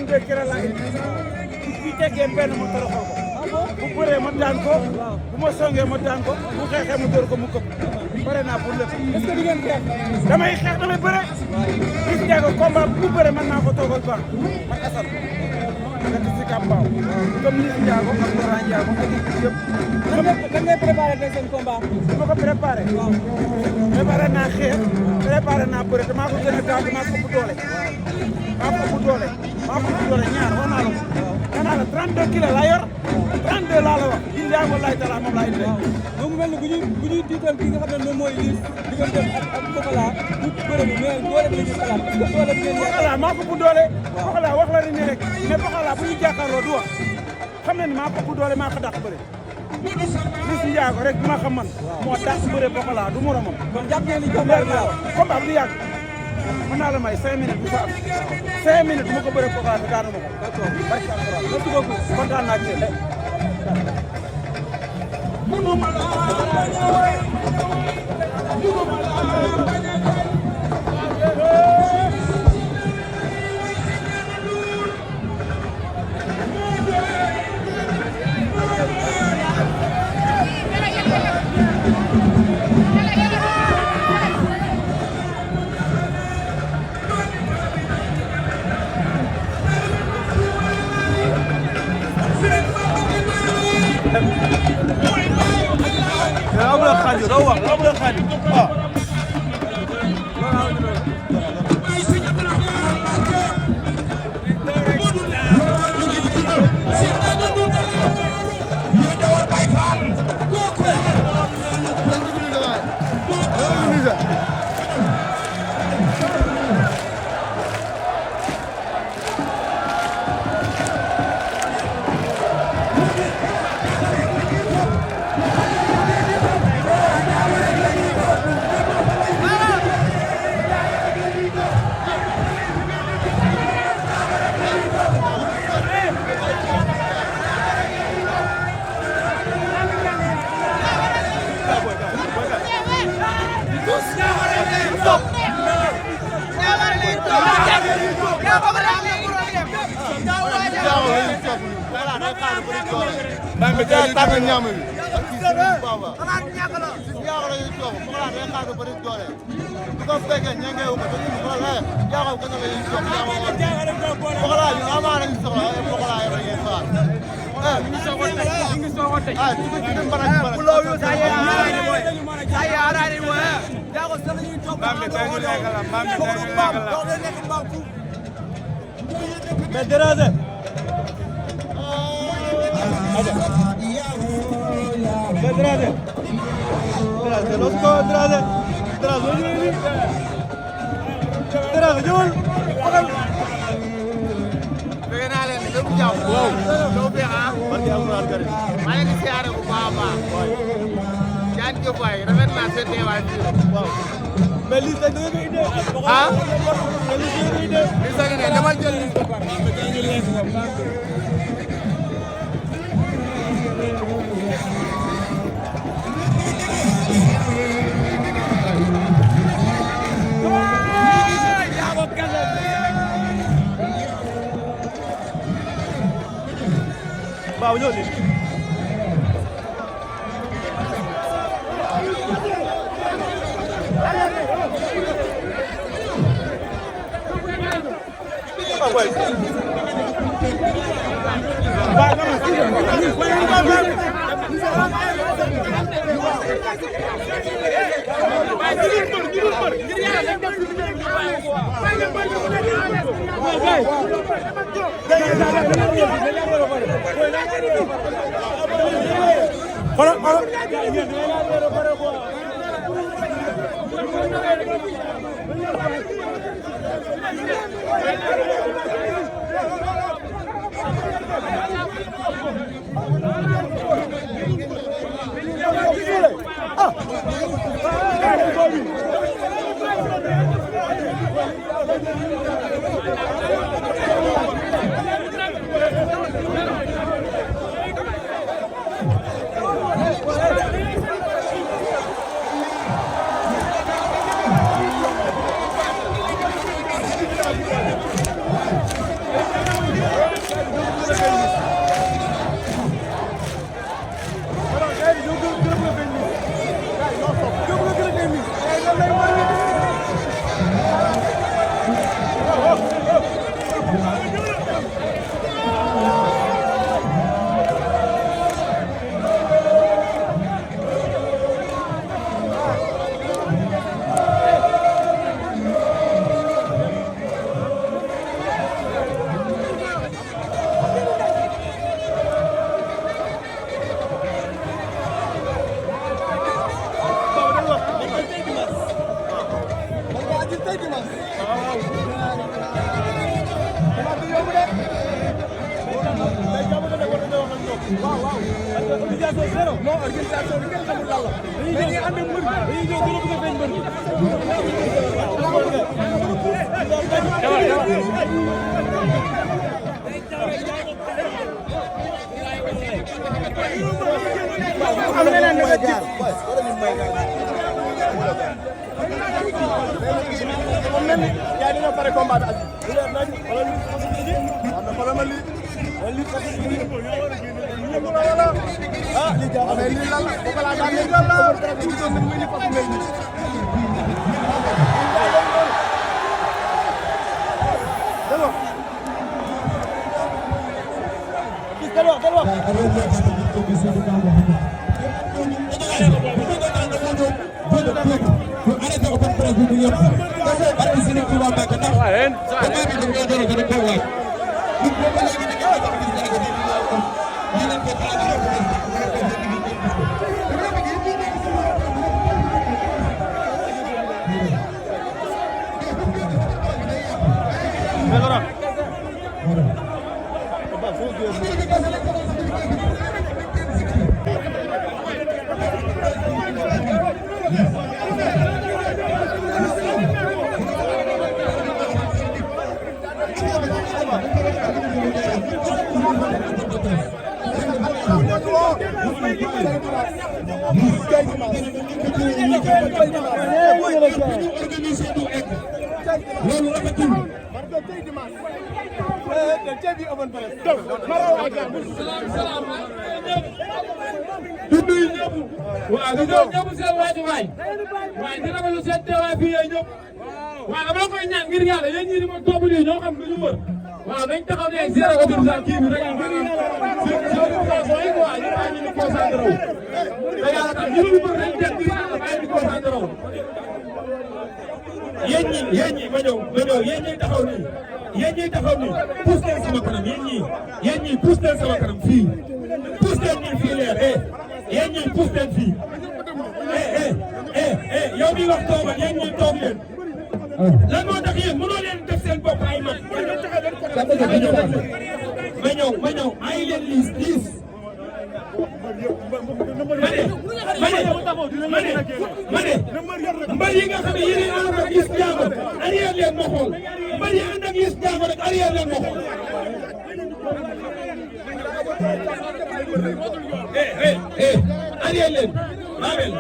32 kilos laa indi bu teggee benn ma toroxal ko bu bëree ma daan ko bu ma songee ma daan ko bu xeexee ma dóor ko mu këpp pare naa pour lépp. est-ce que di ngeen xeex. damay xeex damay bëre. gis nga ko combat bu bëre mën naa ko toogal baax man Assane. nekk si Kambaaw. comme Liss Ndiago ak Laurent Ndiago ak équipe yëpp. lan ngay préparé tey seen combat. su ma ko préparé. waaw préparé naa xeex. préparé naa bëre te maa ko gën a gaaw maa ko ëpp doole. maa ko ëpp doole. maa ko ëpp doole ñaar wax naa la ko. wax naa la 32 kilos laa yor. 32 laa la wax. billahi wallahi taala moom laa indi. waaw moom mu mel ni bu ñuy tiital ki nga xam ne moom mooy Liss diggante ak Pokola du bëre bi mais doole bi la ñuy xalaat est-ce que doole bi ngeen Pokola maa ko ëpp doole. Pokola wax la ni rek mais Pokola bu ñu jàkkaarloo du wax xam na ni maa ko ëpp doole maa ko dàq bëre. Liss Ndiago rek bi ma xam man. moo dàq bëre Pokola du moromam. kon jàpp ngeen ni combat bi yàgg. combat bi du yàgg. mën naa la may 5 minutes bu fa am 5 minutes bu ma ko bëree Pokola te daanu ma ko. d'accord barke alxuraan. merci beaucoup kontaan naa ci yéen. Abla Khadim doo wax Abla Khadim waaw. Bambe day tàggat ñaam bi ak kii Serigne Baba Serigne Ndiago la ñuy toog Pokola day xaar ba bëri doole bu ko fekkee ñange wu ko te ñu Pokola Ndiago ko na la ñuy toog Pokola ñu amaana ñu soxla ay Pokola ay rek faar ñu ngi soog a tëj ci ko ci dem bara bu lo yu sa ya arani moy Ndiago sa lañuy toog Bambe day ñu legal Bambe day ñu legal mais déranger. Dragé, let's go, Dragé. Dragé, ñëwal. bëgg naa leen lépp jàmm. waaw. doo fi ah. barke alxuraan karim. maa ngi leen di siyaare bu baax a baax. Diagne Diop waay rafet naa seen teewaay fii. waaw. mais Liss da nga koy indee. ah. mais Liss da nga koy indee. Liss da nga ne dama jël Liss ba pare. waaw ñëw si. waaw waaw. organisation zéro. non organisation bi kenn xamul lan la. dañuy ànd ak mbër mi dañuy ñëw gën a bëgg a feeñ mbër mi. am na leen nga jaar moom mel ni yaa dina pare combat bi ak leer nañ wala li fas yéene am na wala ma li wala li fas yéene wala ah li ja mais li lan la ko la daan ni lan la ko doon nañ ni fas mel ni dalo ki dalo waaw di doon ñëpp seen waajuwaay waaye dina ko lu seen teewaay fii yooyu ñëpp waaw dama la koy ñaan ngir yàlla yéen ñii di ma topp nii ñoo xam lu ñu wër waaw nañ taxaw ne zéro autorisation kii bi rek ngir yàlla population yi quoi ñu bàyyi ñu ni concentré wu te yàlla tax ñu lu bëri dañ jël ngir yàlla bàyyi ñu concentré wu yéen ñi ma ñëw yéen ñi taxaw nii pousse leen sama kanam yéen ñi pousse leen sama kanam fii pousse leen nii fii leer yéen ñi pousse leen fii yow mi wax toogal yéen ñi toog leen lan moo tax yéen mënoo leen def seen bopp ay mag ma ñëw ay leen liis ma ne mbër yi nga xam ne yéen a ànd ak Liss Ndiago arrière leen ma xool mbër yi ànd ak Liss Ndiago rek arrière leen ma xool arrière leen Babel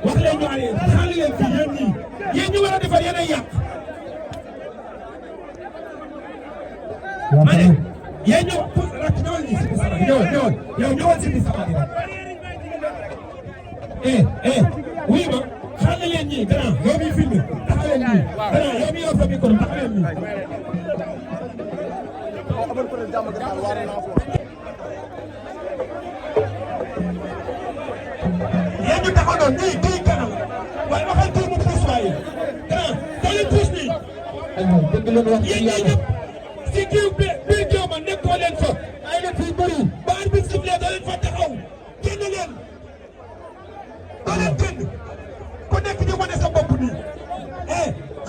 wax leen ñu arrière xaar leen fii yéen ñu war a defar yéen a yàq ma ne yéen ñëw rakk ñëwal nii si sama ñëwal si sama wuy ma xaar leen ñii grand yow miy filmé taxaw leen ñii grand yow mi yor sa micro taxaw leen ñii yéen ñu taxaw doon nii kii kanam waaye waxal tur mu puus waaye grand koo leen puus nii yéen ñii ñëpp si kii biir géew ma nekkoo leen fa ay la fii bëri ba arbitre sifflé doo leen fa taxaw génn leen doo leen génn ku nekk di wane sa bopp nii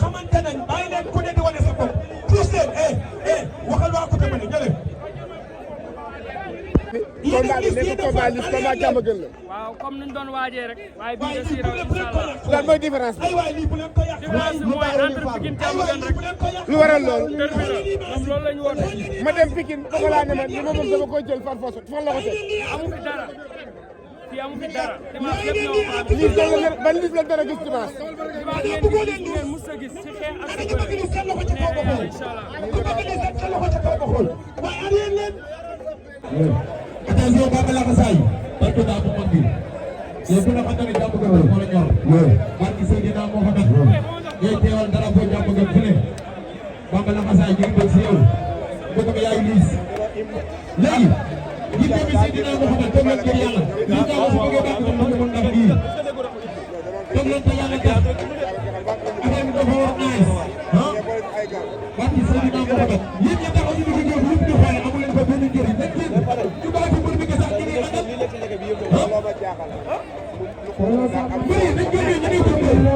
xamante nañ bàyyi leen ku nekk di wane sa bopp puus leen waxal waa côté ma ne ñële combat bi nekk combat Liss combat jàmm gën la. waaw comme niñ doon waajee rek waaye bii de si raw inshallah. lan mooy différence bi. différence bi mooy entre Pikine jàmm gën rek. lu waral loolu. kër bi la ñoom loolu la ñu woote. ma dem Pikine Pokola ne ma li ma moom dama koy jël par force fan la ko teg. amu fi dara fii amu fi dara dimanche lépp ñoo xam. Liss ban Liss la dara gis dimanche. dimanche ngeen mus a gis ci xeex ak ci bëre attention Baba Lakassaye barke daa ko mag bi yow ku la xam ne jàmm gën moo la ñor barke Seydina moo fa tax ngay teewal dara foo jàmm gën fu ne Baba Lakassaye ñu ngi bëgg si yow bëgg nga yaay Liss léegi ñi tamit Seydina moo fa tax toog leen ngir yàlla ñi nga wax bëgg baax na mën mën ndax bii toog leen te yàlla tax affaire bi dafa war nice barke Seydina moo fa tax yéen ñi taxaw ñu ngi ñëw ñëpp di xoole amu leen fa benn njëriñ nag ñu bàyyi fi mbir mi kese ak ñi ñuy àndal bëri nañ ko ñu ngi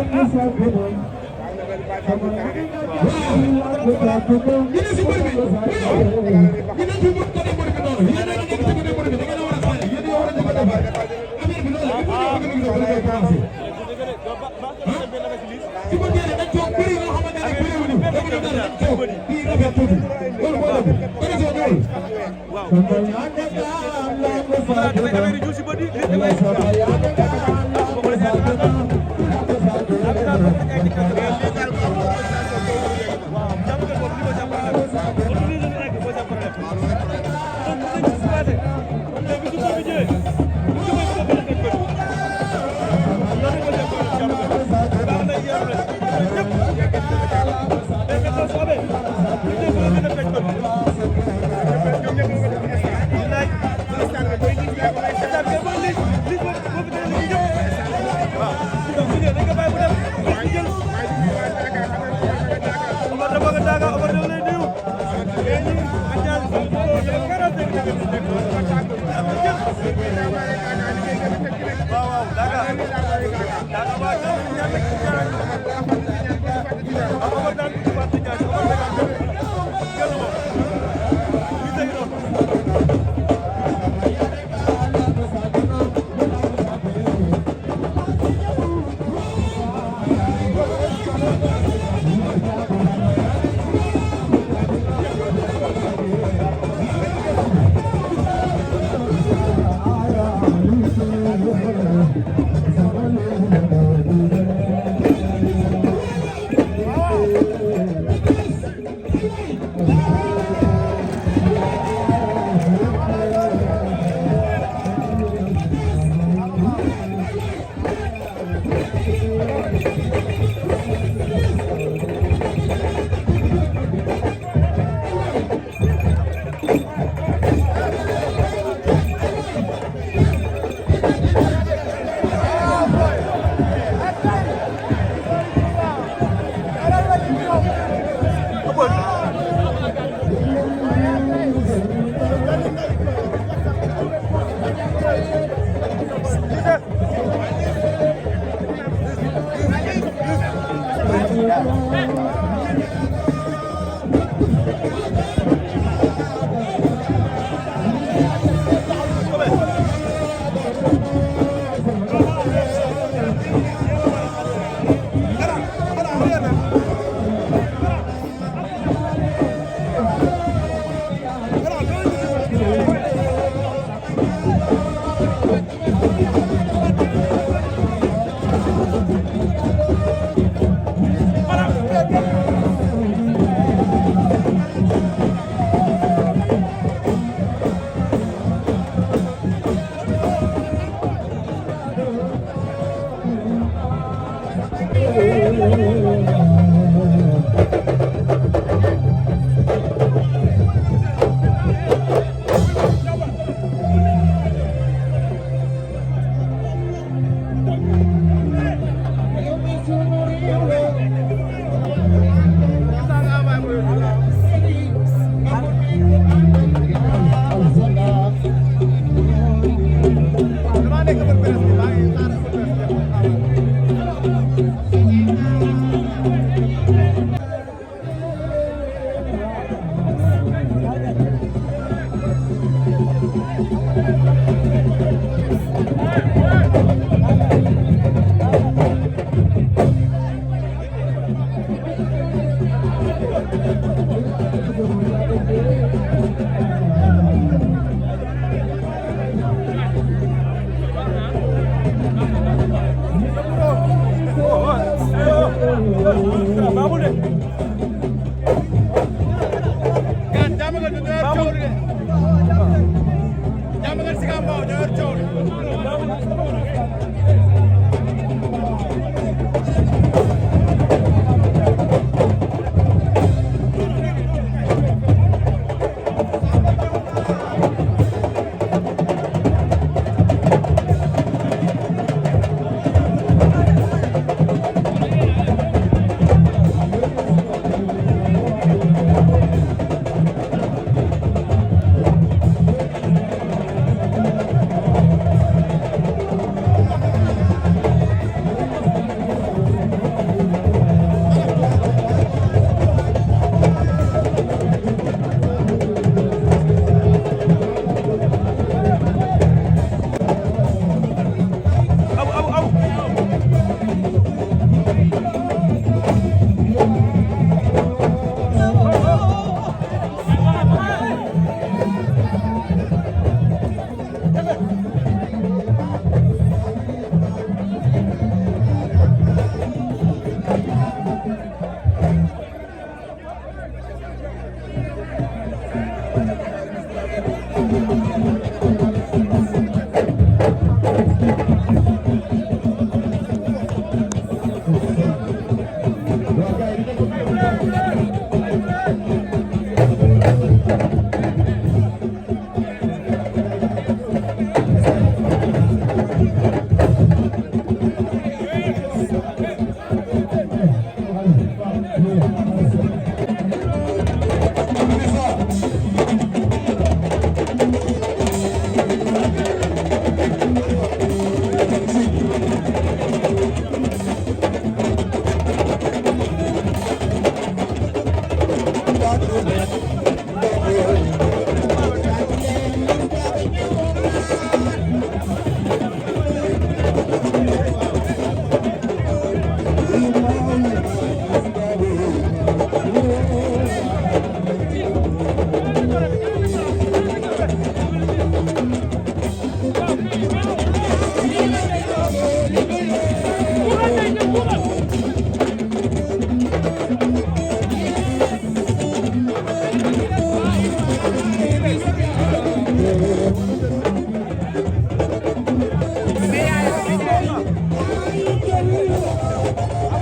waaw ñu ne si mbir mi ñu ne fi mbir noonu yéen a ngi nekk ci jege tuuti loolu moo dem bëri soo ñëwul waaw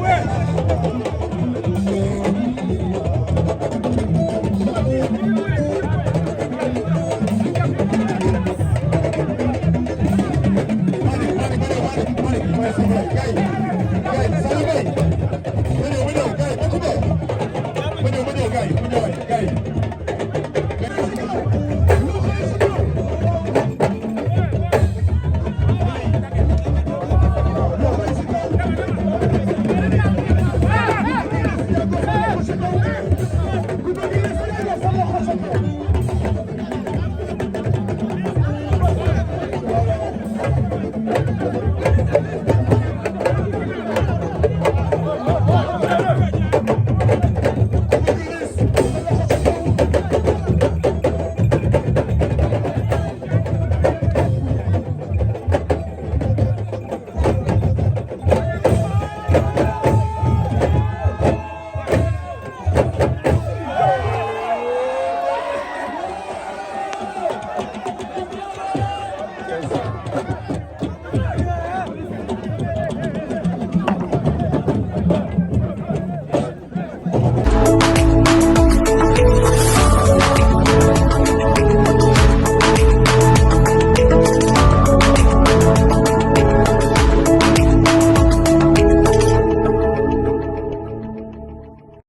Awe.